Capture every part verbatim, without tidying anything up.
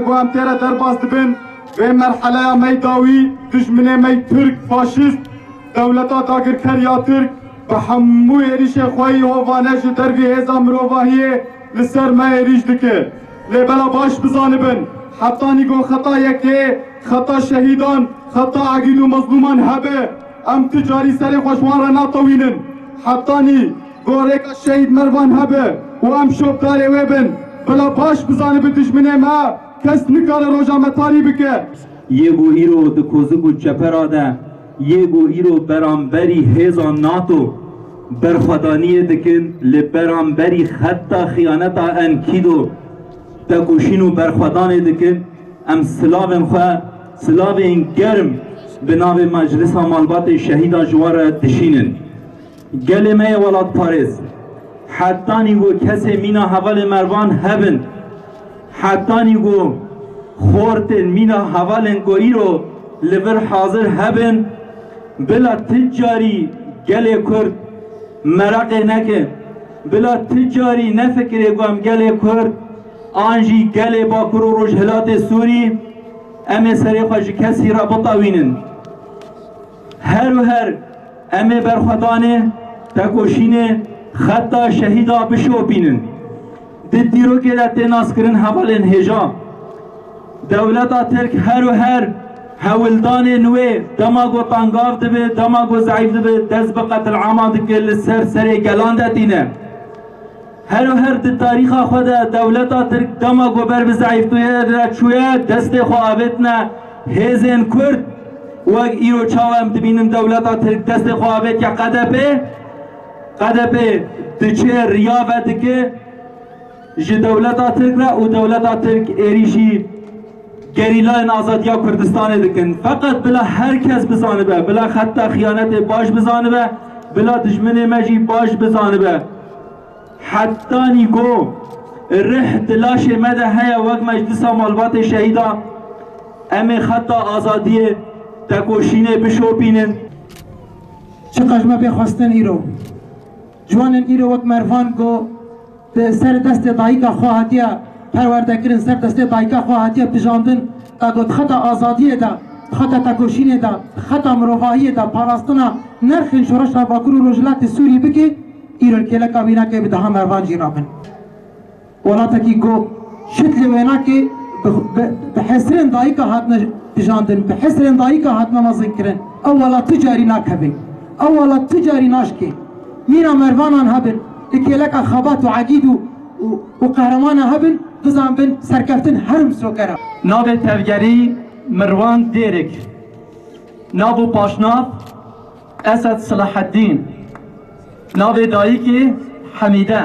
Ku em tê re derbas dibin, vê merheleya me yê dawî dijminê me yê Tirk, faşîst, dewleta dagirker ya Tirk, bi hemû êrîşê xwe yî hovane ji dervî hêza mirovahiyê li ser me êrîş dike. Lê bela baş bizanibin, hetanî ku xeta yekê, xeta şehîdan, xeta egîd û mezlûman hebe, em tu carî serê xwe ji wan re natewînin. Hetanî goreka Şehîd Mervan hebe û em şopdarê wê bin. Bila baş bizanibe dijminê me, kes nikare roja me tarî bike. Yê ku îro di kozik û çepera de, yê ku îro beramberî hêza nato berxwedaniyê dikin, li beramberî xeta xiyaneta Enkîdo tekoşîn û berxwedanê dikin, em silavên xwe, silavên germ bi navê Meclisa Malbatê Şehîda ji wan re dişînin. Gelê me yê welatparêz, hetanî ku kesê mîna hevalê Mervan hebin, hetanî ku xortên mîna hevalên ku îro li vir hazir hebin, bila tu carî gelê Kurd meraqê neke, bila tu carî nefikirê ku em gelê Kurd an jî gelê Bakur û Rojhilatê Sûrî, em ê serê xwe ji kesî re bitewînin. Her û her em ê berxwedanê, tekoşînê, xeta şehîda bişopînin. Di dîrokê de tê naskirin hevalên hêja. Dewleta Tirk her û her hewildanên wê dema ku tangav dibe, dema ku zeîf dibe, dest bi qetilama dike, li ser serê gelan de tîne. Her û her di tarîxa xwe de dewleta Tirk dema ku ber bi zeîftiyê re çûye, destê xwe avêtine hêzên Kurd. Wek îro çawa em dibînin dewleta Tirk destê xwe avêtiye K D P, K D P diçe riya vedike ji dewleta Tirk re û dewleta Tirk êrîşî gerîlayên azadiya Kurdistanê dikin. Feqet bila her kes bizanibe, bila xeta xiyanetê baş bizanibe, bila dijminê me jî baş bizanibe. Hetanî ku rih di laşê me de heye wek Meclisa Malbatê Şehîda, em ê xeta azadiyê tekoşînê bişopînin. Çiqas me pê xwestin îro. Ciwanên îro wek Mervan ku di ser destê dayika xwe hatiye perwerdekirin, ser destê dayika xwe hatiye pijandin, e ku di xeta azadiyê de, di xeta tekoşînê de, di xeta mirovahiyê de parastina nerxên şoreşa Bakur û Rojhilatê Sûrî bike, îro li kêleka wî nake bi daha Mervan jî rabin. Welatekî ku şit li wê nake, bi, bi, bi hesrên dayika hatine pijandin, bi hesrên dayika hatine mezinkirin. Ew welat tu carî nakeve. Ew welat tu carî naşke. Mîna Mervanan hebin, li kêleka xebat û egîd û, û, û qehremana hebin, bizanbin serkeftin her misoke re. Navê tevgerî Mirwan Dêrik. Nav û paşnav Esed Silaheddîn. Navê dayikê Hemîde.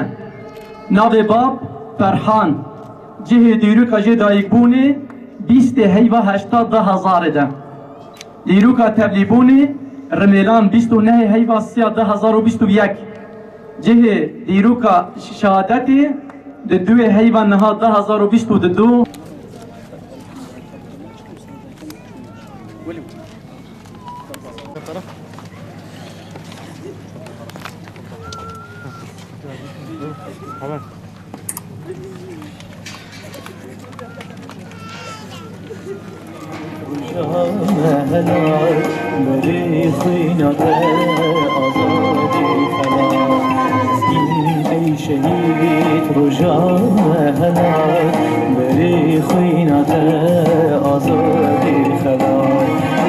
Navê bab Ferhan. Cihê dîroka jê dayikbûnê bîstê heyva heşta du hezarê de. Dîroka tevlîbûnê Rimêlan bîst û nehê heyva sêya du hezar û bîst û yek. Cihê dîroka şehadetê di duê heyva niha du hezar û bîst û du. Roja me helal, berê xwîna te azadî xelas. Ey şehîd, roja me helal, berê xwîna te azadî xelas.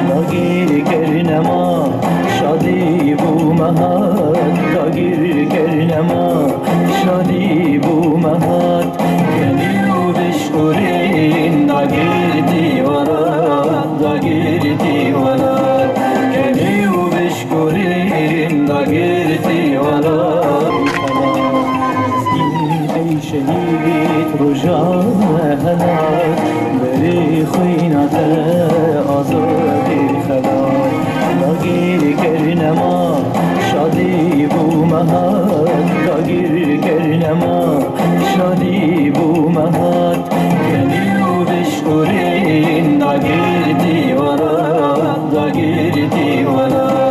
Dagir kirine ma, şadî bû me hat, dagir kirine ma, şadî bû me hat. Kenî û bişkurîn dagirtî welat, dagirtî welat. Kenî û bişkurîn dagirtî welat. Ey şehîd, roja me helal, berê xwîna te azadî xelat. Dagir kirine ma, şadî bû me hat, dagir kirine ma, şadî bû me hat. Kenî û bişkurîn dagirtî welat, dagirtî welat.